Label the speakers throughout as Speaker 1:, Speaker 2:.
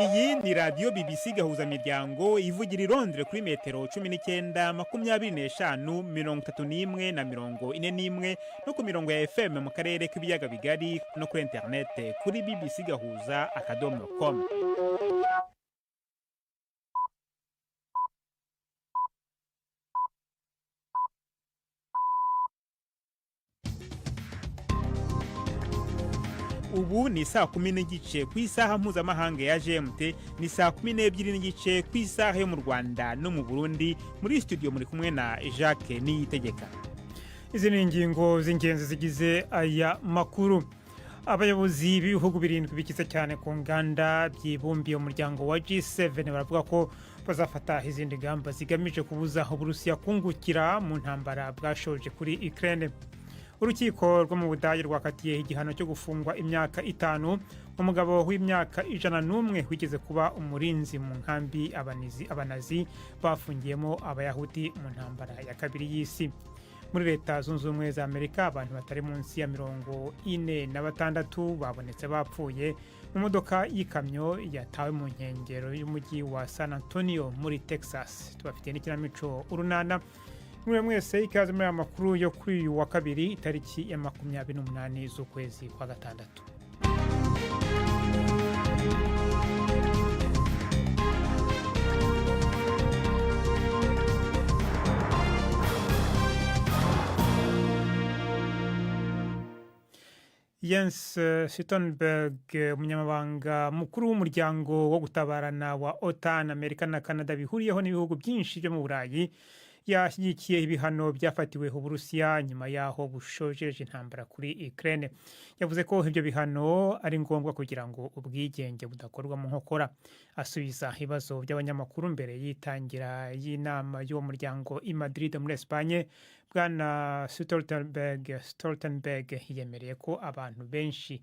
Speaker 1: Iyi ni radiyo BBC Gahuzamiryango, ivugira i Londres kuri metero 19, 25, 31 na 41, no ku mirongo ya FM mu karere k'Ibiyaga Bigari, no kuri interinete kuri bbcgahuza.com. Ubu ni saa 10:30 ku isaha mpuzamahanga ya GMT, ni saa 12:30 ku isaha yo mu Rwanda no mu Burundi. Muri studio muri kumwe na Jacques Niyitegeka.
Speaker 2: Izi ni ingingo z'ingenzi zigize aya makuru. Abayobozi b'ibihugu birindwi bikize cyane ku nganda byibumbiye umuryango wa G7 baravuga ko bazafata izindi ngamba zigamije kubuza Uburusiya kungukira mu ntambara bwashoje kuri Ukraine. Urukiko rwo mu Budage rwakatiye igihano cyo gufungwa imyaka 5 umugabo w'imyaka 101 wigeze kuba umurinzi mu nkambi Abanazi bafungiyemo Abayahudi mu Ntambara ya Kabiri y'Isi. Muri Leta Zunze Ubumwe za Amerika, abantu batari munsi ya 46 babonetse bapfuye mu modoka y'ikamyo yatawe mu nkengero y'umujyi wa San Antonio muri Texas. Tubafitiye n'ikinamico Urunana. Mwe mwese, ikaze muri aya makuru yo kuri uyu wa kabiri, itariki ya 28 z'ukwezi kwa gatandatu. Jens Stoltenberg, umunyamabanga mukuru w'umuryango wo gutabarana wa OTAN Amerika na Canada bihuriyeho n'ibihugu byinshi byo mu Burayi, yashyigikiye ibihano byafatiwe Uburusiya nyuma y'aho bushojeje intambara kuri Ukraine. Yavuze ko ibyo bihano ari ngombwa kugira ngo ubwigenge budakorwa mu nkokora. Asubiza ibibazo by'abanyamakuru mbere y'itangira y'inama y'uwo muryango i Madrid muri Espagne, Bwana Stoltenberg yemereye ko abantu benshi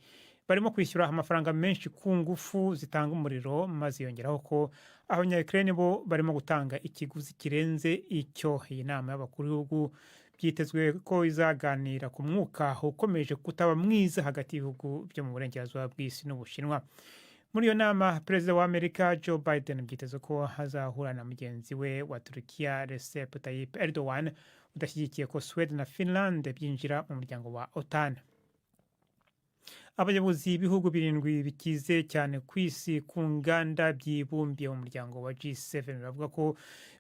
Speaker 2: barimo kwishyura amafaranga menshi ku ngufu zitanga umuriro, maze yongeraho ko Abanya-Ukraine bo barimo gutanga ikiguzi kirenze icyo. Iyi nama y'abakuru b'ibihugu byitezwe ko izaganira ku mwuka ukomeje kutaba mwiza hagati y'ibihugu byo mu burengerazuba bw'isi n'Ubushinwa. Muri iyo nama, Perezida wa Amerika Joe Biden byitezwe ko azahura na mugenzi we wa Turukiya Recep Tayyip Erdogan, udashyigikiye ko Sweden na Finland byinjira mu muryango wa OTAN. Abayobozi b'ibihugu birindwi bikize cyane ku isi ku nganda byibumbiye mu muryango wa G7 bavuga ko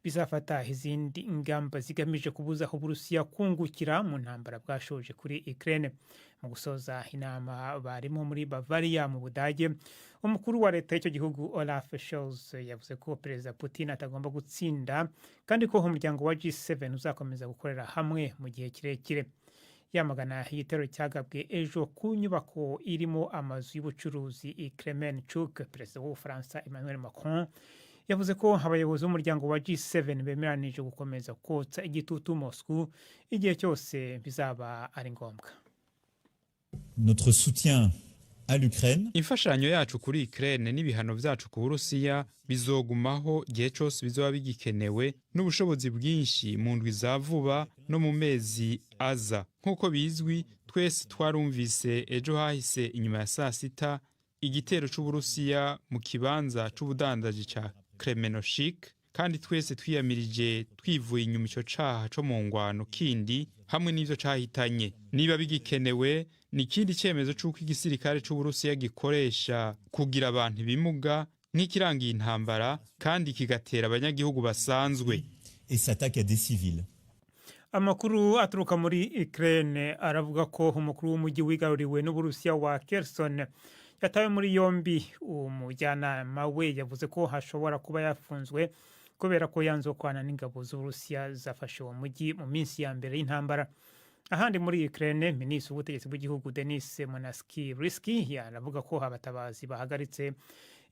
Speaker 2: bizafata izindi ngamba zigamije kubuza Uburusiya kungukira mu ntambara bwashoje kuri Ukraine. Mu gusoza inama barimo muri Bavaria mu Budage, umukuru wa leta y'icyo gihugu Olaf Scholz yavuze ko Perezida Putin atagomba gutsinda, kandi ko umuryango wa G7 uzakomeza gukorera hamwe mu gihe kirekire. Yamagana igitero cyagabwe ejo ku nyubako irimo amazu y'ubucuruzi i Kremenchuk, Perezida w'Ubufaransa Emmanuel Macron yavuze ko abayobozi b'umuryango wa G7 bemeranije gukomeza kotsa igitutu Moscow igihe cyose bizaba ari ngombwa.
Speaker 3: Notre soutien à l'Ukraine
Speaker 4: Imfashanyo yacu kuri Ukraine n'ibihano vyacu ku Burusiya bizogumaho igihe cose bizoba bigikenewe n'ubushobozi bwinshi mu ndwi za vuba no mu mezi aza. Nk'uko bizwi, twese twarumvise ejo hahise inyuma ya saa sita igitero c'Uburusiya mu kibanza c'ubudandaji ca Kremenchuk, kandi twese twiyamirije twivuye inyuma ico caha co mu ngwano kindi hamwe n'ivyo cahitanye. Niba bigikenewe, ni ikindi cemezo c'uko igisirikare c'Uburusiya gikoresha kugira abantu ibimuga nk'ikirangiye intambara, kandi kigatera abanyagihugu basanzwe.
Speaker 3: et s'attaque à des civils.
Speaker 2: Amakuru aturuka muri Ukraine aravuga ko umukuru w'umujyi wigaruriwe n'Uburusiya wa Kherson yatawe muri yombi. Umujyanama we yavuze ko hashobora kuba yafunzwe kubera ko yanze gukorana n'ingabo z'Uburusiya zafashe uwo mujyi mu minsi ya mbere y'intambara. Ahandi muri Ukraine, minisitiri w'ubutegetsi bw'igihugu Denis Monastirski yaravuga ko abatabazi bahagaritse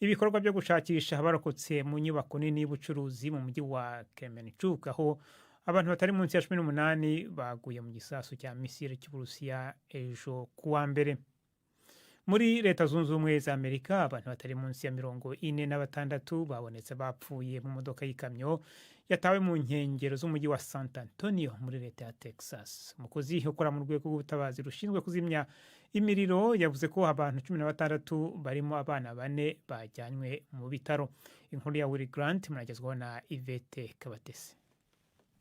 Speaker 2: ibikorwa byo gushakisha abarokotse mu nyubako nini y'ubucuruzi mu mujyi wa Kremenchuk, aho abantu batari munsi ya 18 baguye mu gisasu cya misile cy'Uburusiya ejo kuwa mbere. Muri Leta Zunze Ubumwe za Amerika, abantu batari munsi ya 46 babonetse bapfuye mu modoka y'ikamyo. Yatawe mu nkengero z'umujyi wa Sant Antonio muri leta ya Texas. Umukozi ukora mu rwego rw'ubutabazi rushinzwe kuzimya imiriro yavuze ko abantu 16 barimo abana bane bajyanywe mu bitaro. Inkuru ya Willy Grant muragezwaho na Yvette Kabatesi.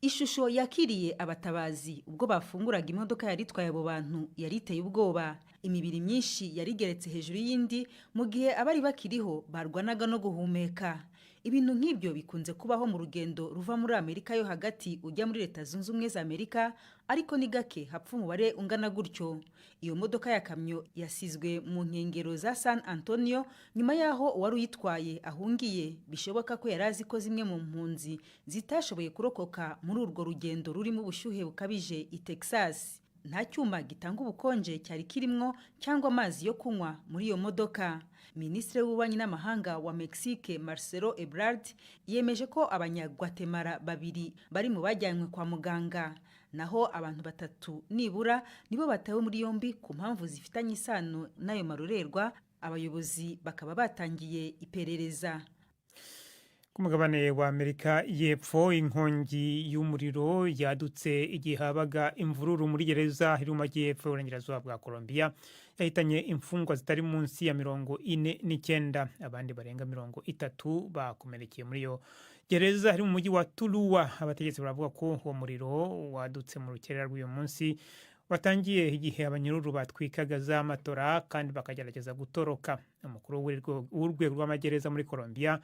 Speaker 5: Ishusho yakiriye abatabazi ubwo bafunguraga imodoka yari itwaye abo bantu yari iteye ubwoba. Imibiri myinshi yari igeretse hejuru y'indi, mu gihe abari bakiriho barwanaga no guhumeka. Ibintu nk'ibyo bikunze kubaho mu rugendo ruva muri Amerika yo Hagati ujya muri Leta Zunze Ubumwe za Amerika, ariko ni gake hapfa umubare ungana gutyo. Iyo modoka ya kamyo yasizwe mu nkengero za San Antonio nyuma y'aho uwari uyitwaye ahungiye. Bishoboka ko yari azi ko zimwe mu mpunzi zitashoboye kurokoka muri urwo rugendo rurimo ubushyuhe bukabije i Texas. Nta cyuma gitanga ubukonje cyari kirimwo cyangwa amazi yo kunywa muri iyo modoka. Minisitiri w'Ububanyi n'Amahanga wa Mexique, Marcelo Ebrard, yemeje ko Abanyagwatemala babiri bari mu bajyanywe kwa muganga, naho abantu batatu nibura nibo batawe muri yombi ku mpamvu zifitanye isano n'ayo marorerwa, abayobozi bakaba batangiye iperereza.
Speaker 2: Ku mugabane wa Amerika y'Epfo, inkongi y'umuriro yadutse igihe habaga imvururu muri gereza iri mu majyepfo y'uburengerazuba bwa Colombia yahitanye imfungwa zitari munsi ya 49, abandi barenga 30 bakomerekeye muri iyo gereza iri mu mujyi wa Tuluwa. Abategetsi baravuga ko uwo muriro wadutse mu rukerera rw'uyu munsi watangiye igihe abanyururu batwikaga za matora kandi bakagerageza gutoroka. Umukuru w'urwego rw'amagereza muri Colombia,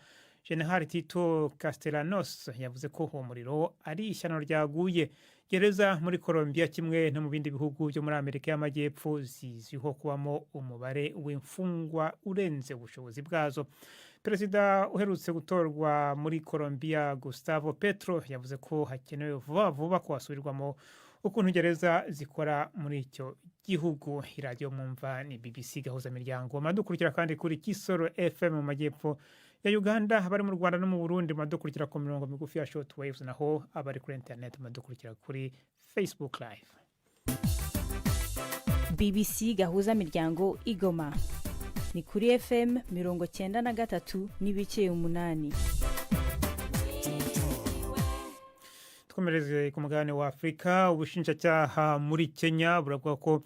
Speaker 2: General Tito Castellanos, yavuze ko uwo muriro ari ishyano ryaguye. Gereza muri Colombia, kimwe no mu bindi bihugu byo muri Amerika y'Amajyepfo, zizwiho kubamo umubare w'imfungwa urenze ubushobozi bwazo. Perezida uherutse gutorwa muri Colombia, Gustavo Petro, yavuze ko hakenewe vuba vuba ko hasubirwamo ukuntu gereza zikora muri icyo gihugu. Iradiyo mwumva ni BBC Gahuza Miryango. Muradukurikira kandi kuri Kisoro FM mu majyepfo ya Uganda. Abari mu Rwanda no mu Burundi muradukurikira ku mirongo migufi ya short waves, naho abari kuri internet muradukurikira kuri Facebook Live.
Speaker 6: BBC Gahuza Miryango Igoma ni kuri FM 93.8.
Speaker 2: Twomereze ku mugabane wa Afurika. Ubushinjacyaha muri Kenya buravuga ko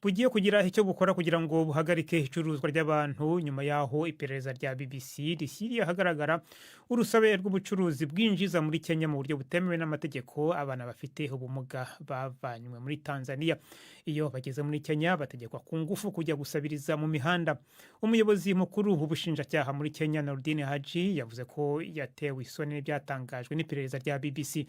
Speaker 2: bugiye kugira icyo bukora kugira ngo buhagarike icuruzwa ry'abantu, nyuma y'aho iperereza rya BBC rishyiriye ahagaragara urusobe rw'ubucuruzi bwinjiza muri Kenya mu buryo butemewe n'amategeko abana bafite ubumuga bavanywe muri Tanzania. Iyo bageze muri Kenya bategekwa ku ngufu kujya gusabiriza mu mihanda. Umuyobozi mukuru w'ubushinjacyaha muri Kenya, Nordin Haji, yavuze ko yatewe isoni n'ibyatangajwe n'iperereza rya BBC.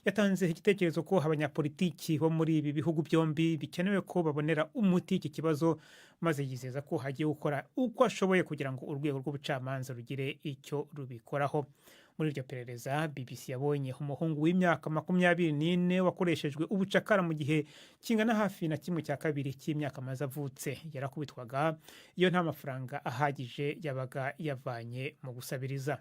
Speaker 2: Yatanze igitekerezo ko abanyapolitiki bo muri ibi bihugu byombi bikenewe ko babonera umuti iki kibazo, maze yizeza ko hagiye gukora uko ashoboye kugira ngo urwego rw'ubucamanza rugire icyo rubikoraho. Muri iryo perereza BBC yabonye umuhungu w'imyaka 24 wakoreshejwe ubucakara mu gihe kingana hafi na kimwe cya kabiri cy'imyaka amaze avutse. Yarakubitwaga iyo nta mafaranga ahagije yabaga yavanye mu gusabiriza.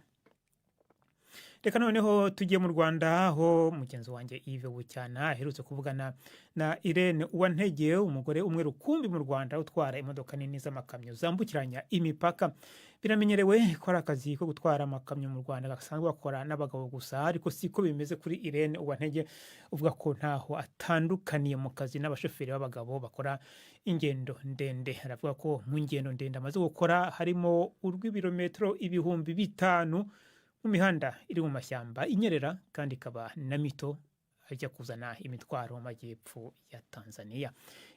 Speaker 2: Reka noneho tujye mu Rwanda, aho mugenzi wanjye Yves Bucyana aherutse kuvugana na Irene Uwantege, umugore umwe rukumbi mu Rwanda utwara imodoka nini z'amakamyo zambukiranya imipaka. Biramenyerewe ko ari akazi ko gutwara amakamyo mu Rwanda gasanzwe bakora n'abagabo gusa, ariko siko bimeze kuri Irene Uwantege, uvuga ko ntaho atandukaniye mu kazi n'abashoferi b'abagabo bakora ingendo ndende. Aravuga ko mu ngendo ndende amaze gukora harimo urw'ibirometero 5000 mu mihanda iri mu mashyamba inyerera kandi ikaba na mito, ajya kuzana imitwaro mu majyepfo ya Tanzania.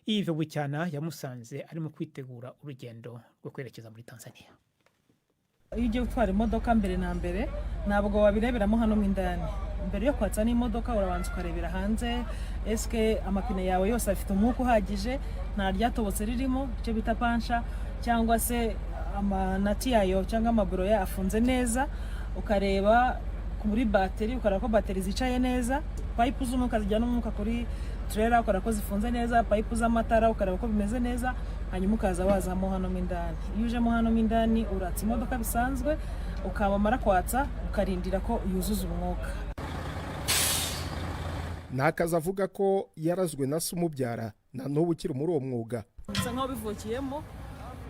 Speaker 2: Yves Bucyana yamusanze arimo kwitegura urugendo rwo kwerekeza muri Tanzania.
Speaker 7: Iyo ugiye gutwara imodoka, mbere na mbere ntabwo wabireberamo hano mo indani. Mbere yo kwatsa n'imodoka urabanza ukarebera hanze: esike amapine yawe yose afite umwuka uhagije, nta ryatobotse ririmo, icyo bita puncture, cyangwa se amanati yayo cyangwa amaburo yayo afunze neza? Ukareba muri bateri, ukareba ko bateri zicaye neza, pipe z'umwuka zijyana umwuka kuri trailer ukareba ko zifunze neza, pipe z'amatara ukareba ko bimeze neza, hanyuma ukaza wazamo hano mo indani. Iyo ujemo hano mo indani uratsa imodoka bisanzwe, ukabamara kwatsa ukarindira ko yuzuza umwuka.
Speaker 8: Ni akazi avuga ko yarazwe na se umubyara, na n'ubu ukiri muri uwo mwuga.
Speaker 7: Bisa nkaho bivukiyemo.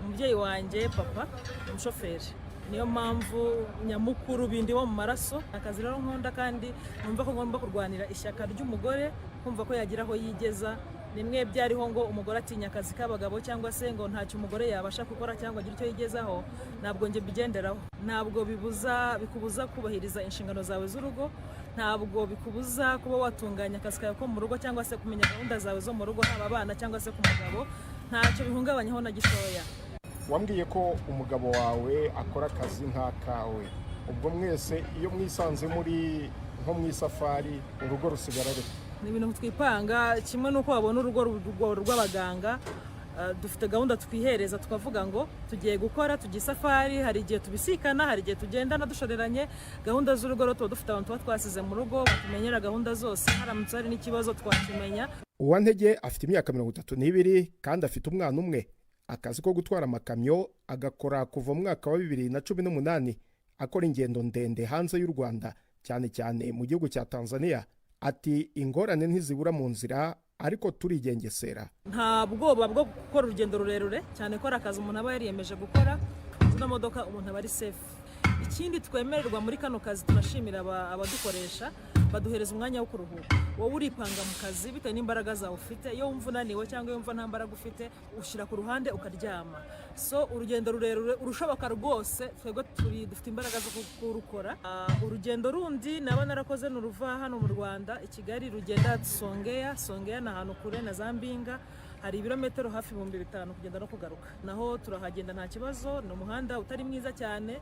Speaker 7: Umubyeyi wanjye, papa, umushoferi. Niyo mpamvu nyamukuru bindi wo mu maraso. Akazi rero nkunda, kandi numva ko ngomba kurwanira ishyaka ry'umugore, kumva ko yagira aho yigeza. Nimwe byariho ngo umugore atinya akazi k'abagabo, cyangwa se ngo ntacyo umugore yabasha gukora cyangwa agira icyo yigezaho. Ntabwo njye mbigenderaho. Ntabwo bibuza, bikubuza kubahiriza inshingano zawe z'urugo, ntabwo bikubuza kuba watunganya akazi kawe ko mu rugo, cyangwa se kumenya gahunda zawe zo mu rugo, haba abana cyangwa se ku mugabo. Ntacyo bihungabanyaho na gitoya.
Speaker 8: Wambwiye ko umugabo wawe akora akazi nk'akawe. Ubwo mwese iyo mwisanze muri nko mu isafari, urugo rusigara rute?
Speaker 7: Ni ibintu twipanga kimwe n'uko wabona urugo rw'abaganga. Dufite gahunda twihereza, tukavuga ngo tugiye gukora, tugiye isafari. Hari igihe tubisikana, hari igihe tugendana dushoreranye. Gahunda z'urugo rero, tuba dufite abantu tuba twasize mu rugo batumenyera gahunda zose. Haramutse hari n'ikibazo, twakimenya.
Speaker 8: Uwantege afite imyaka 32 kandi afite umwana umwe. Akazi ko gutwara amakamyo agakora kuva mu mwaka wa 2018, akora ingendo ndende hanze y'u Rwanda, cyane cyane mu gihugu cya Tanzania. Ati: "Ingorane ntizibura mu nzira, ariko turigengesera."
Speaker 7: Nta bwoba bwo gukora urugendo rurerure, cyane ko ari akazi umuntu aba yariyemeje gukora. Zino modoka umuntu aba ari safe. Ikindi twemererwa muri kano kazi, turashimira abadukoresha, baduhereza umwanya wo kuruhuka. Wowe uripanga mu kazi bitewe n'imbaraga zawe ufite. Iyo wumva unaniwe cyangwa iyo wumva nta mbaraga ufite, ushyira ku ruhande ukaryama. So urugendo rurerure urushoboka rwose, twebwe turi dufite imbaraga zo kurukora. Urugendo rundi naba narakoze ni uruva hano mu Rwanda i Kigali rugenda Songea. Songea ni ahantu kure na za Mbinga, hari ibirometero hafi 5000 kugenda no kugaruka. Naho turahagenda nta kibazo. Ni umuhanda utari mwiza cyane,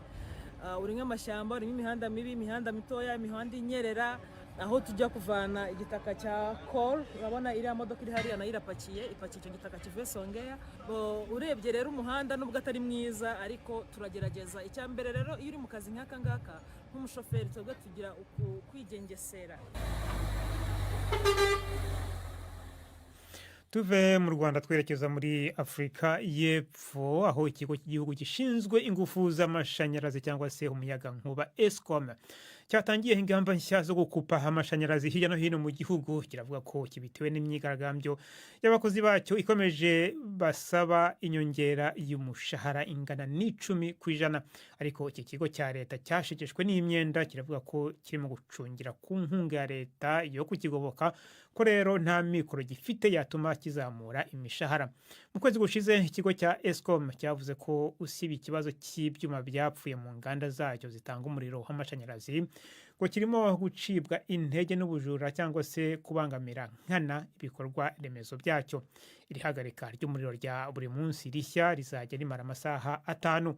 Speaker 7: urimo amashyamba, urimo imihanda mibi, imihanda mitoya, imihanda inyerera. Aho tujya kuvana igitaka cya coal, urabona iriya modoka iri hariya nayo irapakiye, ipakiye icyo gitaka kivuye Songea. Urebye rero umuhanda nubwo atari mwiza, ariko turagerageza. Icya mbere rero, iyo uri mu kazi nk'aka ngaka nk'umushoferi, twebwe tugira kwigengesera.
Speaker 2: Tuve mu Rwanda twerekeza muri Afurika y'Epfo, aho ikigo cy'igihugu gishinzwe ingufu z'amashanyarazi cyangwa se umuyaga nkuba, Eskom, cyatangiye ingamba nshya zo gukupa amashanyarazi hirya no hino mu gihugu. Kiravuga ko kibitewe n'imyigaragambyo y'abakozi bacyo ikomeje, basaba inyongera y'umushahara ingana n'10%. Ariko iki kigo cya leta cyashegeshwe n'imyenda kiravuga ko kirimo gucungira ku nkunga ya leta yo kukigoboka, ko rero nta mikoro gifite yatuma kizamura imishahara. Mu kwezi gushize, ikigo cya Eskom cyavuze ko usibye ikibazo cy'ibyuma byapfuye mu nganda zacyo zitanga umuriro w'amashanyarazi, ngo kirimo gucibwa intege n'ubujura cyangwa se kubangamira nkana ibikorwa remezo byacyo. Iri hagarika ry'umuriro rya buri munsi rishya rizajya rimara amasaha 5.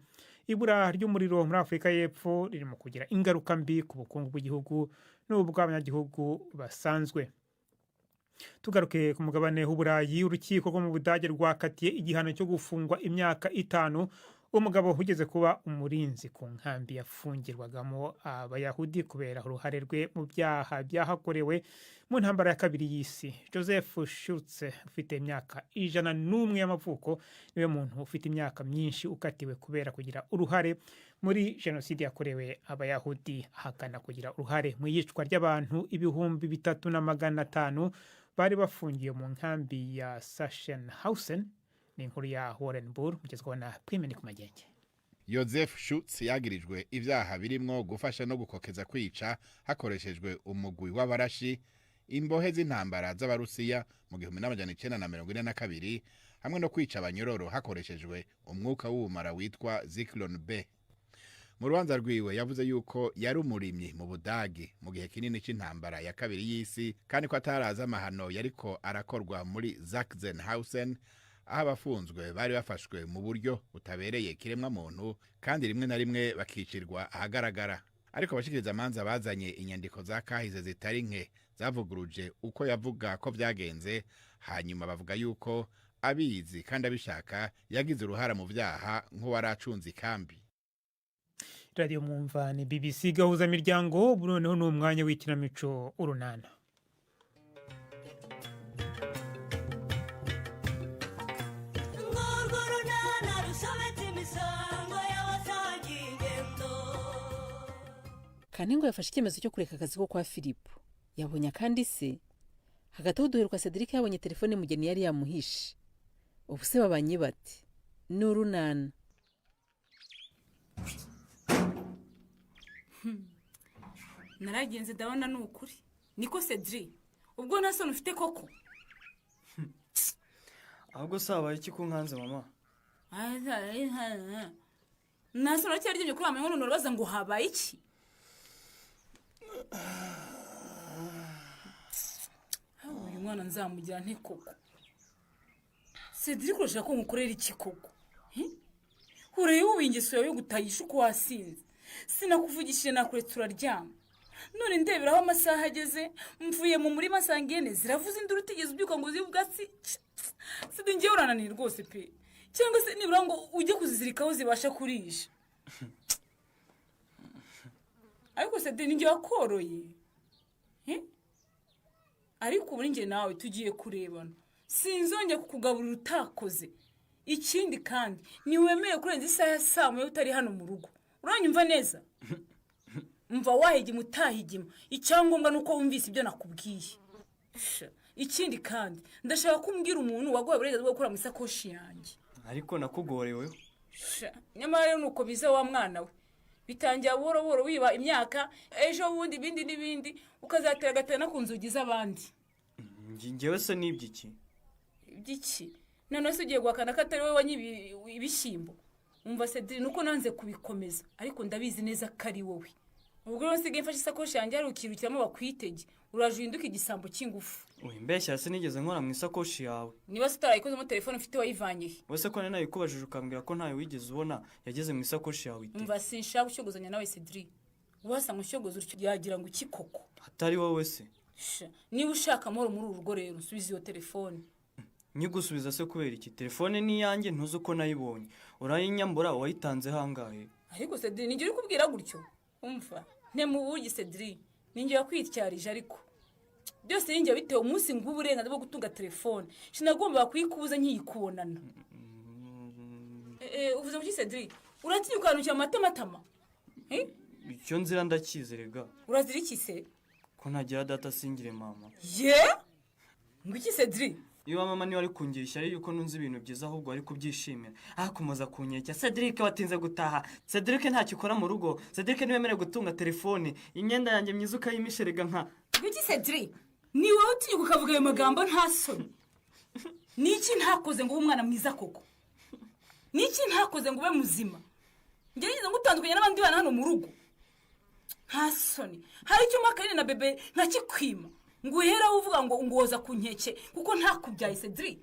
Speaker 2: Ibura ry'umuriro muri Afurika y'Epfo ririmo kugira ingaruka mbi ku bukungu bw'igihugu n'ubw'abanyagihugu basanzwe. Tugaruke ku mugabane w'Uburayi, urukiko rwo mu Budage rwakatiye igihano cyo gufungwa imyaka 5 umugabo ugeze kuba umurinzi ku nkambi yafungirwagamo Abayahudi kubera uruhare rwe mu byaha byahakorewe mu ntambara ya kabiri y'isi. Joseph Schultz, ufite imyaka 101 y'amavuko, niwe muntu ufite imyaka myinshi ukatiwe kubera kugira uruhare muri jenoside yakorewe Abayahudi. Ahakana kugira uruhare mu iyicwa ry'abantu 3500 bari bafungiye mu nkambi ya Sachsenhausen. Ni inkuru ya Warren Bull, mugezwaho na Prime ku Magenge.
Speaker 9: Joseph Schutz yagirijwe ibyaha birimwo gufasha no gukokeza kwica hakoreshejwe umugwi w'abarashi imbohe z'intambara z'Abarusiya mu 1942, hamwe no kwica abanyororo hakoreshejwe umwuka w'ubumara witwa Zyklon B. Mu rubanza rwiwe yavuze yuko yari umurimyi mu Budagi mu gihe kinini c'intambara ya kabiri y'isi, kandi ko atarazi amahano yariko arakorwa muri Sachsenhausen, aho abafunzwe bari bafashwe mu buryo butabereye kiremwa muntu, kandi rimwe na rimwe bakicirwa ahagaragara. Ariko abashikiriza amanza bazanye inyandiko za kahise zitari nke zavuguruje uko yavuga ko vyagenze, hanyuma bavuga yuko abizi kandi abishaka yagize uruhara mu vyaha nk'uwari acunze ikambi.
Speaker 2: Radiyo mwumva ni BBC Gahuza Miryango. Ubu noneho ni umwanya w'ikinamico Urunana.
Speaker 10: Urwo runana rusobetse imisango y'abasangiye ingendo.
Speaker 11: Kantengo yafashe icyemezo cyo kureka akazi ko kwa Filipo. Yabonye akandi se? Hagati aho duheruka, Cedric yabonye telefone Mugeni yari yamuhishe. Ubu se babanye bate? Ni Urunana.
Speaker 12: Naragenze ndabona ni ukuri. Niko Cedric, ubwo nta soni ufite koko?
Speaker 13: Ahubwo se habaye iki ku nkanze, mama?
Speaker 12: Nta soni, uracyaryamye kuri amanywa none urabaza ngo habaye iki? Uyu mwana nzamugira nte koko? Cedric, urashaka ko ngukorera iki koko? Urebe ubu ingeso yawe yo gutayisha uko wasinze. Sinakuvugishije, nakuretse uraryama, none ndeberaho amasaha ageze. Mvuye mu murima nsanga ihene ziravuza induru, utigeze ubyuka ngo uzibe ubwatsi. Sidi, ngewe urananiye rwose pe. Cyangwa se nibura ngo ujye kuzizirikaho zibasha kurisha. Ariko Sidi, ni njye wakoroye. Ariko ubu njye nawe tugiye kurebana, sinzongera kukugaburira utakoze. Ikindi kandi, ntiwemerewe kurenza isaha ya saa 1 utari hano mu rugo. Uranyumva neza? Mva wahigima utahigima, icyangombwa ni uko wumvise ibyo nakubwiye. Ikindi kandi, ndashaka ko umbwira umuntu waguhaye uburenganzira bwo gukora mu isakoshi yanjye.
Speaker 13: Ariko nakugoreweho.
Speaker 12: Nyamara rero nuko biza wa mwana we, bitangira buhoro buhoro wiba imyaka, ejo bundi ibindi n'ibindi, ukazatera agatera no ku nzugi z'abandi.
Speaker 13: Ngewe se nibye iki?
Speaker 12: Iby'iki? Noneho se ugiye guhakana ko atari wowe wanyibi ibishyimbo? Umva Cedric, nuko nanze kubikomeza, ariko ndabizi neza ko ari wowe. Ubwo rero nsigaye mfashe isakoshi yanjye hari ukirukiramo bakwitege, uraje uhinduke igisambo cy'ingufu.
Speaker 13: Wimbeshya, sinigeze nkora mu isakoshi yawe.
Speaker 12: Niba se utarayikozemo, telefone ufite wayivanye he?
Speaker 13: Wese ko nari nayikubajije ukambwira ko ntayo wigeze ubona, yageze mu isakoshi yawe ite?
Speaker 12: Umva, sinshaka gushyogozanya nawe Cedric. Wasanga ushyogoza utyo yagira ngo iki koko?
Speaker 13: Atari wowe se?
Speaker 12: Sha, niba ushaka amahoro muri uru rugo rero, nsubiza iyo telefone.
Speaker 13: Nyigusubiza se kubera iki? Telefone ni iyanjye, ntuzi uko nayibonye, urayinyambura? Wayitanze hangahe?
Speaker 12: Ariko Cedric, nijye uri kubwira gutyo? Umva, ntemubugi Cedric, ninjye wakwityarije, ariko byose ninjye bitewe. Umunsi nguha uburenganzira bwo gutunga telefone, sinagombaga kuyikubuza nkiyikubonana. Uvuze ngo iki, Cedric? Uratinya ukanukira amatamatama?
Speaker 13: Icyo nzira ndakizerega.
Speaker 12: Urazira iki se?
Speaker 13: Ko ntagira data singire mama.
Speaker 12: Ye, ngo iki, Cedric?
Speaker 13: Iyo mama niwe ari kungira ishyari yuko nunze ibintu byiza, ahubwo ari kubyishimira, akomeza kunyekya: "Cedric watinze gutaha, Cedric ntacyo ukora mu rugo, Cedric ntiwemerewe gutunga telefone, imyenda yanjye myiza ukayimisherega nka..."
Speaker 12: Ngo iki, Cedric? Ni wowe utinyuka ukavuga ayo magambo nta soni? Ni iki ntakoze ngo ube umwana mwiza koko? Ni iki ntakoze ngo ube muzima? Ngerageza ngo utandukanye n'abandi bana hano mu rugo, nta soni? Hari icyo umakarine na bebe nkakikwima ngo uhereho uvuga ngo ngoza ku nkeke kuko ntakubyaye, Cedric?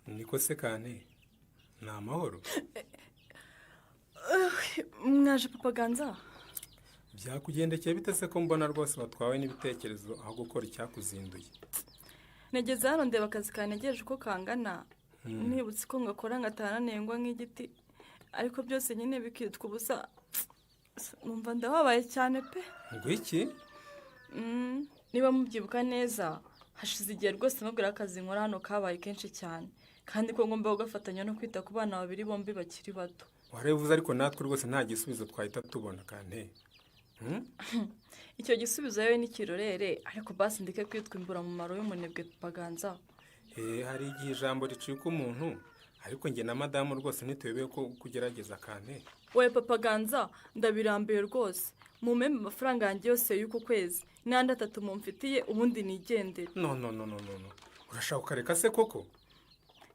Speaker 14: Niko se kane, ni amahoro?
Speaker 15: Mwaje, papa Ganza?
Speaker 14: Byakugendekeye bite se ko mbona rwose batwawe n'ibitekerezo aho gukora icyakuzinduye?
Speaker 15: Nageze hano ndeba akazi kanegereje uko kangana, nibutse ko ngakora ngataha nengwa nk'igiti, ariko byose nyine bikitwa ubusa, numva ndababaye cyane pe.
Speaker 14: Ngo iki?
Speaker 15: Niba mubyibuka neza, hashize igihe rwose mubwira akazi nkora hano kabaye kenshi cyane, kandi ko ngomba kugafatanya no kwita ku bana babiri bombi bakiri bato.
Speaker 14: Warabivuze, ariko natwe rwose nta gisubizo twahita tubona kante.
Speaker 15: Icyo gisubizo yewe n'ikirorere, ariko basi ndeke kwitwa imburamumaro y'umunebwe, Paganza.
Speaker 14: Hari igihe ijambo ricika umuntu, ariko njye na madamu rwose ntituyobeye ko kugerageza kante.
Speaker 15: We papa Ganza, ndabirambiwe rwose. Mumembe amafaranga yanjye yose y'uku kwezi n'andi atatu mumfitiye, ubundi nigendere.
Speaker 14: No, no, no, no, no, no, urashaka ukareka se koko?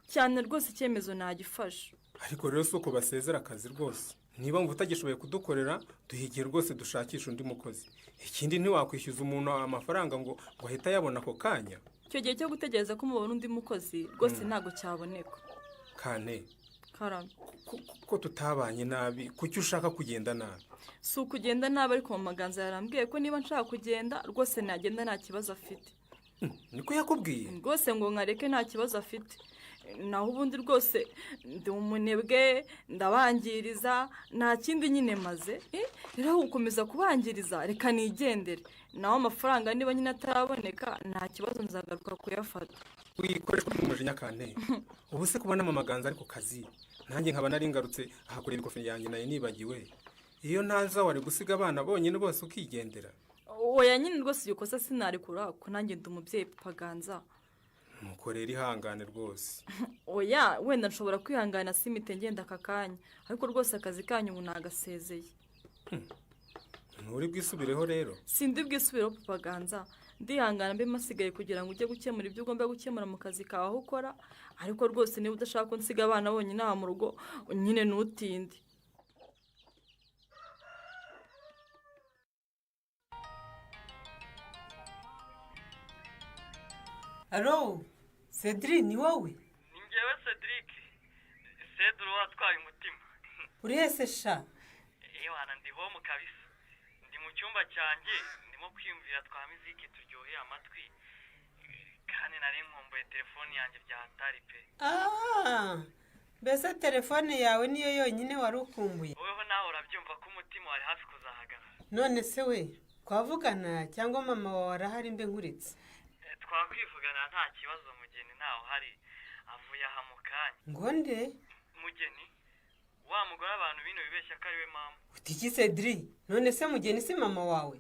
Speaker 15: Cyane rwose, icyemezo nagifashe.
Speaker 14: Ariko rero si uko basezera akazi rwose. Niba wumva utagishoboye kudukorera, duhigiye rwose dushakisha undi mukozi. Ikindi, ntiwakwishyuza umuntu amafaranga ngo ahite ayabona ako kanya.
Speaker 15: Icyo gihe cyo gutegereza ko mubona undi mukozi rwose ntabwo cyaboneka.
Speaker 14: Kane.
Speaker 15: Karame.
Speaker 14: Ko tutabanye nabi, kuki ushaka kugenda nabi?
Speaker 15: Si ukugenda nabi, ariko mu maganza yarambwiye ko niba nshaka kugenda rwose nagenda, nta kibazo afite.
Speaker 14: Niko yakubwiye?
Speaker 15: Rwose ngo nkareke nta kibazo afite. Naho ubundi rwose ndi umunebwe, ndabangiriza, nta kindi nyine maze. Rero aho gukomeza kubangiriza, reka nigendere. Naho amafaranga niba nyine ataraboneka, nta kibazo, nzagaruka kuyafata.
Speaker 14: Wikoreshwa n'umujinya kane. Ubu se kubona mama Ganza ari ku kazi, nanjye nkaba nari ngarutse aha kureba ikofi yanjye nayo nibagiwe, iyo ntaza wari gusiga abana bonyine bose ukigendera?
Speaker 15: Oya nyine rwose, iryo kosa sinarikura ko nanjye ndi umubyeyi, papa Ganza.
Speaker 14: Nuko rero ihangane rwose.
Speaker 15: Oya, wenda nshobora kwihangana simite ngenda aka kanya, ariko rwose akazi kanyu ubu nagasezeye.
Speaker 14: Nturi bwisubireho rero?
Speaker 15: Sindi bwisubireho papa Ganza, ndihangana mbe masigaye kugira ngo ujye gukemura ibyo ugomba gukemura mu kazi kawe aho ukora, ariko rwose niba udashaka ko nsiga abana bonyine aha mu rugo nyine ntutinde.
Speaker 16: Alo, Cedric ni wowe?
Speaker 13: Ni njyewe Cedric. Cedro watwaye umutima.
Speaker 16: Uri hese sha?
Speaker 13: Ewana ndi home kabisa. Ndi mu cyumba cyanjye ndimo kwiyumvira twa miziki turyoheye amatwi. Kandi nari nkumbuye telefone yanjye bya hatari pe.
Speaker 16: Ah, mbese telefone yawe niyo yonyine wari ukumbuye?
Speaker 13: Woweho nawe urabyumva ko umutima wari hafi kuzahagarara.
Speaker 16: None se we, twavugana cyangwa mama wawe arahari mbe nkuritse?
Speaker 13: Twakwivugana nta kibazo, Mugeni ntawe uhari, avuye aha mu kanya.
Speaker 16: Ngo nde?
Speaker 13: Mugeni wa mugore abantu bino bibeshya ko ari we mama.
Speaker 16: Uti iki Cedric? None se Mugeni si mama wawe?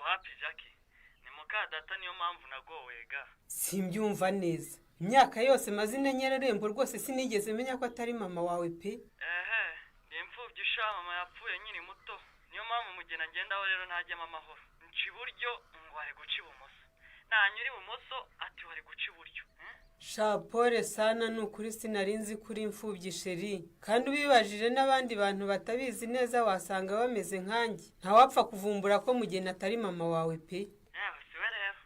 Speaker 13: Wapi Jackie, ni muka data, niyo mpamvu nagowe ga.
Speaker 16: Simbyumva neza. Imyaka yose maze inyenyererembo rwose sinigeze menya ko atari mama wawe pe.
Speaker 13: Ehe, ni imfubyi sha, mama yapfuye nkiri muto, niyo mpamvu Mugeni agendaho rero ntajyemo amahoro. Nca iburyo ngo ari guca ibumoso, nanyura ibumoso ati wari guca iburyo.
Speaker 16: Sha pole sana, ni ukuri sinari nzi kuri imfubyi sheri, kandi ubibajije n'abandi bantu batabizi neza wasanga bameze nkanjye, ntawapfa kuvumbura ko Mugeni atari mama wawe pe.
Speaker 13: Yewe siwe rero.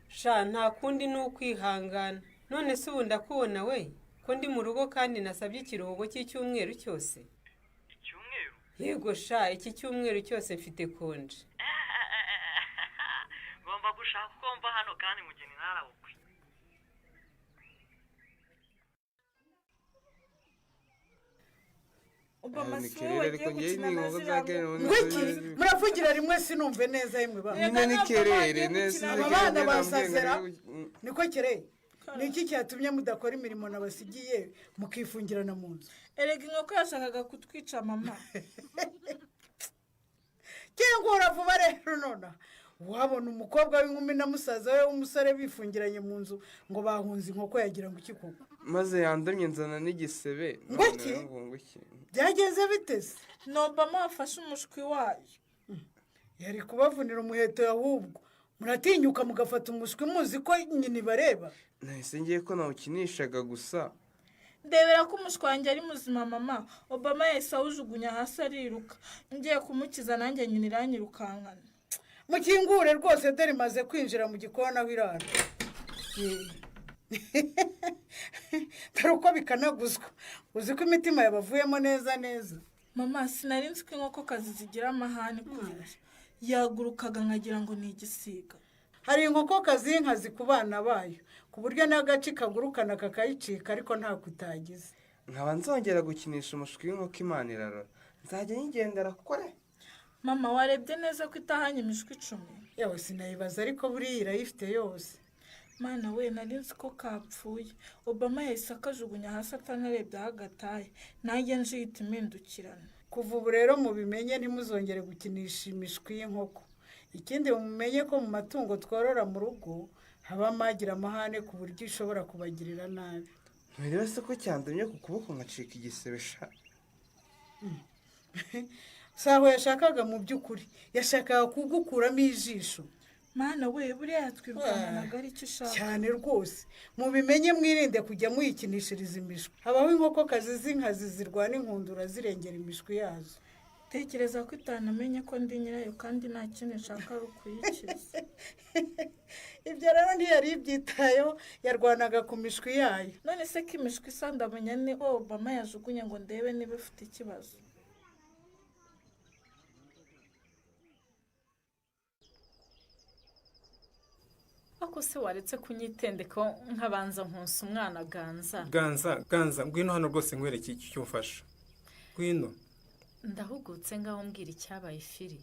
Speaker 16: Sha nta kundi ni ukwihangana. None se ubu ndakubona we ko ndi mu rugo kandi nasabye ikiruhuko cy'icyumweru cyose?
Speaker 13: Icyumweru?
Speaker 16: Yego sha, iki cyumweru cyose mfite konje.
Speaker 13: Ngomba gushaka uko mva hano kandi Mugeni ntarabukwe.
Speaker 17: Ngwiki muravugira rimwe sinumve neza yemwe ba.
Speaker 18: Nyine ni kerere neza.
Speaker 17: Aba bana basazera niko kereye. Ni iki cyatumye mudakora imirimo nabasigiye mukifungirana mu nzu?
Speaker 19: Erega inkoko yashakaga kutwica mama.
Speaker 17: Kingura vuba rero nona. Wabona umukobwa w'inkumi na musaza we w'umusore bifungiranye mu nzu ngo bahunze inkoko yagira ngo iki koko?
Speaker 18: Maze yandamye nzana n'igisebe.
Speaker 17: Ngwiki? Byagenze bitese?
Speaker 19: Ni Obama wafashe umushwi wayo.
Speaker 17: Yari kubavunira umuheto ahubwo. Muratinyuka mugafata umushwi muzi ko nyina ibareba?
Speaker 18: Nahise ngiye ko nawukinishaga gusa.
Speaker 19: Ndebera ko umushwi wanjye ari muzima mama. Obama yahise awujugunya hasi ariruka. Ngiye kumukiza nanjye nyina iranyirukankana.
Speaker 17: Mukingure rwose dore imaze kwinjira mu gikoni aho irara. Dore uko bikanaguzwa, uzi ko imitima yabavuyemo neza neza.
Speaker 19: Mama sinari nzi ko inkokokazi zigira amahane kuriya. Yagurukaga nkagira ngo ni igisiga.
Speaker 17: Hari inkokokazi y'inkazi ku bana bayo, ku buryo n'agace kagurukana kakayicika ariko ntako utagize.
Speaker 18: Nkaba nzongera gukinisha umushwi w'inkoko Imana irarora, nzajya nyigendera kure.
Speaker 19: Mama warebye neza ko itahanye imishwi 10?
Speaker 17: Yewe sinayibaza ariko buriya irayifite yose.
Speaker 19: Mana we nari nzi ko kapfuye. Obama yahise akajugunya hasi atanarebye aho agataye, nanjye njihita impindukirana.
Speaker 17: Kuva ubu rero mubimenye ntimuzongere gukinisha imishwi y'inkoko. Ikindi mumenye ko mu matungo tworora mu rugo habamo agira amahane ku buryo ishobora kubagirira nabi.
Speaker 18: Ntureba se ko cyandamye ku kuboko nkacika igisebe sha?
Speaker 17: Saho yashakaga mu by'ukuri, yashakaga kugukuramo ijisho.
Speaker 19: Mana we buriya yatwirukankanaga ari icyo ushaka.
Speaker 17: Cyane rwose, mubimenye mwirinde kujya muyikinishiriza imishwi. Habaho inkokokazi z'inkazi zirwana inkundura zirengera imishwi yazo.
Speaker 19: Tekereza ko itanamenye ko ndi nyirayo kandi nta kindi nshaka ari ukuyikiza.
Speaker 17: Ibyo rero ntiyari ibyitayeho, yarwanaga ku mishwi yayo.
Speaker 19: None se ko imishwi isa ndamenya ni Obama yajugunye ngo ndebe niba ifite ikibazo.
Speaker 20: Ako se waretse kunyitendeka nkabanza nkonsa umwana Ganza.
Speaker 14: Ganza, Ganza ngwino hano rwose nkwereke icyo umfasha. Ngwino.
Speaker 20: Ndahugutse ngaho mbwira icyabaye Firi.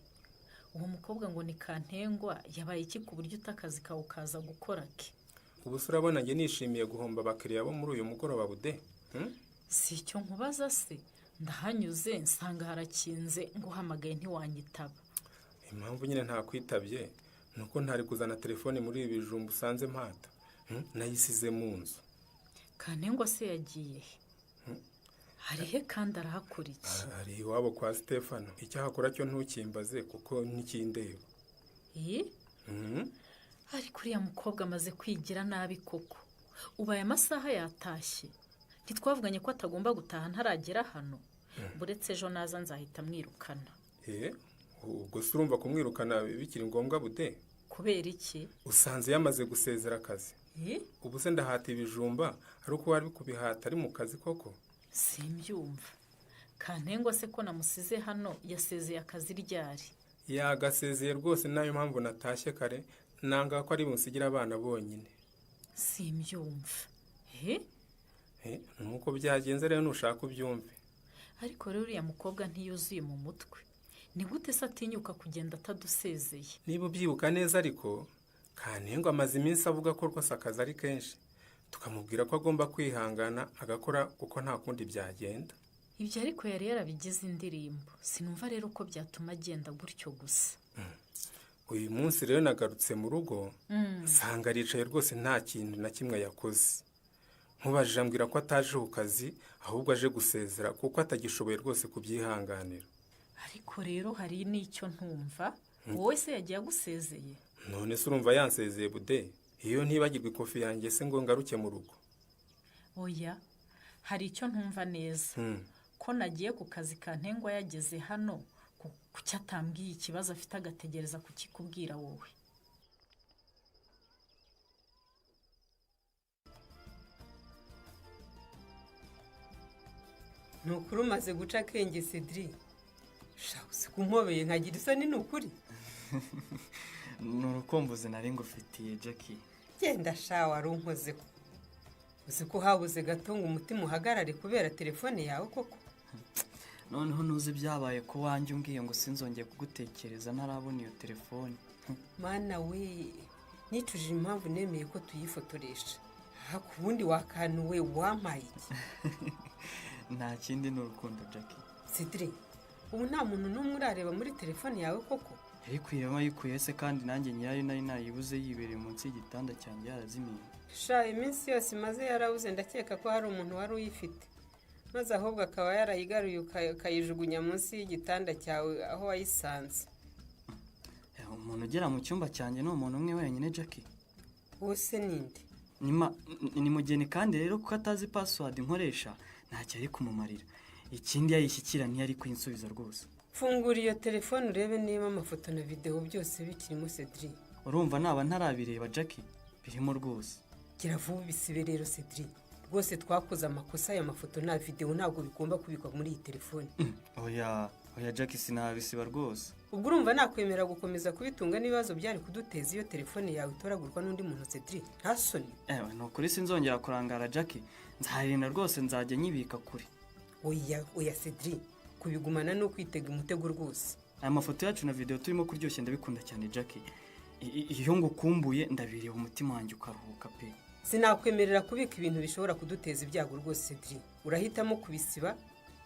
Speaker 20: Uwo mukobwa ngo ni Kantengwa yabaye iki ku buryo utakazi kawe ukaza gukora ke?
Speaker 14: Ubu se urabona njye nishimiye guhomba abakiriya bo muri uyu mugoroba bude?
Speaker 20: Si icyo nkubaza se, ndahanyuze nsanga harakinze nguhamagaye ntiwanyitaba.
Speaker 14: Impamvu nyine ntakwitabye nuko ntari kuzana telefone muri ibi bijumba usanze mpata. Nayisize mu nzu.
Speaker 20: Kantengwa se yagiye he? Hari he kandi arahakora iki?
Speaker 14: Ari iwabo kwa Stefano. Icyo ahakora cyo ntukimbaze kuko ntikindeba.
Speaker 20: Iyi? Ariko uriya mukobwa amaze kwigira nabi koko. Ubaye amasaha yatashye. Ntitwavuganye ko atagomba gutaha ntaragera hano. Buretse ejo naza nzahita mwirukana.
Speaker 14: Ubwo se urumva kumwirukana bikiri ngombwa bude?
Speaker 20: Kubera iki?
Speaker 14: Usanze yamaze gusezera akazi. Ubu se ndahata ibijumba ari uko wari kubihata ari mu kazi koko?
Speaker 20: Simbyumva. Kantengwa se ko namusize hano yasezeye akazi ryari?
Speaker 14: Yagasezeye rwose, nayo mpamvu natashye kare, nanga ko ari bunsigire abana bonyine.
Speaker 20: Simbyumva.
Speaker 14: Nuko byagenze rero nushaka ubyumve.
Speaker 20: Ariko rero uriya mukobwa ntiyuzuye mu mutwe. Ni gute se atinyuka kugenda atadusezeye?
Speaker 14: Niba ubyibuka neza ariko, Kantengwa amaze iminsi avuga ko rwose akazi ari kenshi. Tukamubwira ko agomba kwihangana agakora kuko nta kundi byagenda.
Speaker 20: Ibyo ariko yari yarabigize indirimbo. Sinumva rero ko byatuma agenda gutyo gusa.
Speaker 14: Uyu munsi rero nagarutse mu rugo, nsanga aricaye rwose nta kintu na kimwe yakoze. Nkubajije ambwira ko ataje ku kazi ahubwo aje gusezera kuko atagishoboye rwose kubyihanganira.
Speaker 20: Ariko rero hari n'icyo ntumva. Wowe se yagiye agusezeye?
Speaker 14: None se urumva yansezeye bude? Iyo ntibagirwa ikofi yanjye se ngo ngaruke mu rugo.
Speaker 20: Oya, hari icyo ntumva neza. Ko nagiye ku kazi Kantengwa yageze hano, kuki atambwiye ikibazo afite agategereza kukikubwira wowe?
Speaker 16: Ni ukuri umaze guca akenge Cedric. Sha usikumpobeye nkagira isoni ni ukuri.
Speaker 13: Ni urukumbuzi nari ngufitiye Jackie.
Speaker 16: Genda sha wari unkoze ko. Uzi ko habuze gato ngo umutima uhagarare kubera telefone yawe koko?
Speaker 13: Noneho ntuzi ibyabaye ko wanjye umbwiye ngo sinzongeye kugutekereza ntarabona iyo telefone.
Speaker 16: Mana we, nicujije impamvu nemeye ko tuyifotoresha. Ku bundi wakanuwe wampaye iki?
Speaker 13: Nta kindi ni urukundo Jackie.
Speaker 16: Cedric, ubu nta muntu n'umwe urareba muri telefone yawe koko?
Speaker 13: Yayikuyemo ayikuye se kandi nanjye nyirayo nari nayibuze yibereye munsi y'igitanda cyanjye yarazimiye.
Speaker 16: Sha iminsi yose imaze yarabuze, ndakeka ko hari umuntu wari uyifite, maze ahubwo akaba yarayigaruye ukayijugunya munsi y'igitanda cyawe aho wayisanze.
Speaker 13: Umuntu ugera mu cyumba cyanjye ni umuntu umwe wenyine Jackie.
Speaker 16: Wose ninde?
Speaker 13: Ni Mugeni, kandi rero kuko atazi password nkoresha ntacyo ari kumumarira. Ikindi yayishyikira ntiyari kuyinsubiza rwose.
Speaker 16: Fungura iyo telefone urebe niba amafoto na videwo byose bikirimo Cedric.
Speaker 13: Urumva naba ntarabireba Jackie, birimo rwose.
Speaker 16: Gira vuba ubisibe rero Cedric. Rwose twakoze amakosa, aya mafoto na videwo ntabwo bigomba kubikwa muri iyi telefone.
Speaker 13: Oya oya Jackie, sinabisiba rwose.
Speaker 16: Ubwo urumva nakwemera gukomeza kubitunga n'ibibazo byari kuduteza iyo telefone yawe itoragurwa n'undi muntu Cedric? Nta soni.
Speaker 13: Ewe ni ukuri sinzongera kurangara Jackie, nzarinda rwose, nzajya nyibika kure.
Speaker 16: Oya oya Cedric, kubigumana no kwitega umutego rwose.
Speaker 13: Aya mafoto yacu na video turimo kuryoshya ndabikunda cyane Jackie. Iyo ngukumbuye ndabireba umutima wanjye ukaruhuka pe.
Speaker 16: Sinakwemerera kubika ibintu bishobora kuduteza ibyago rwose Cedric. Urahitamo kubisiba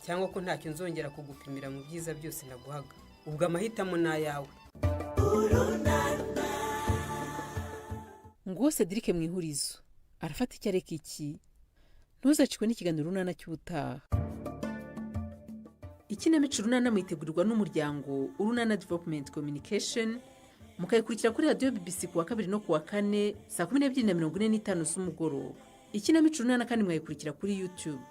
Speaker 16: cyangwa ko ntacyo nzongera kugupimira mu byiza byose naguhaga. Ubwo amahitamo ni ayawe.
Speaker 11: Nguwo Cedric mu ihurizo arafata icyo areka iki. Ntuzacikwe n'ikiganiro Urunana cy'ubutaha. Ikinamico Urunana mwitegurirwa n'umuryango Urunana Development Communication, mukayikurikira kuri radiyo BBC kuwa kabiri no kuwa kane saa 12:45 z'umugoroba. Ikinamico Urunana kandi mwayikurikira kuri YouTube.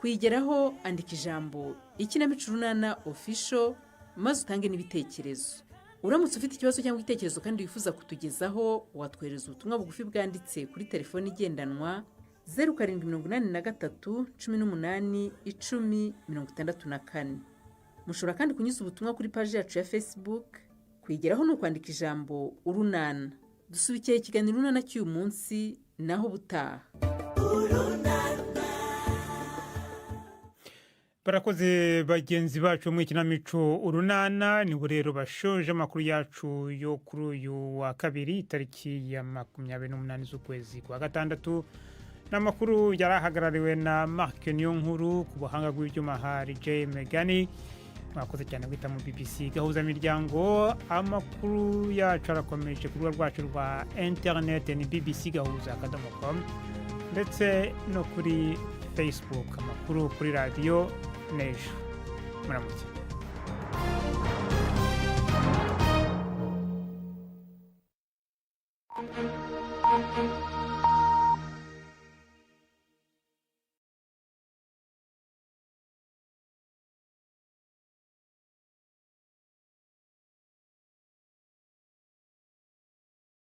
Speaker 11: Kuyigeraho andika ijambo Ikinamico Urunana Official maze utange n'ibitekerezo. Uramutse ufite ikibazo cyangwa igitekerezo kandi wifuza kutugezaho, watwohereza ubutumwa bugufi bwanditse kuri telefoni igendanwa 0783 18 10 64. Mushobora kandi kunyuza ubutumwa kuri paji yacu ya Facebook. Kuyigeraho ni ukwandika ijambo Urunana. Dusubikiye ikiganiro Urunana cy'uyu munsi, naho ubutaha.
Speaker 2: Barakoze bagenzi bacu mu ikinamico Urunana. Nibo rero bashoje amakuru yacu yo kuri uyu wa kabiri tariki ya 28 z'ukwezi kwa gatandatu. Ni amakuru yari ahagarariwe na Mark Niyonkuru, ku buhanga bw'ibyuma hari Jay Megani. Mwakoze cyane guhitamo BBC Gahuzamiryango. Amakuru yacu arakomeje ku rubuga rwacu rwa interineti, ni bbcgahuza.com, ndetse no kuri Facebook. Amakuru kuri radiyo n'ejo. Muramutse.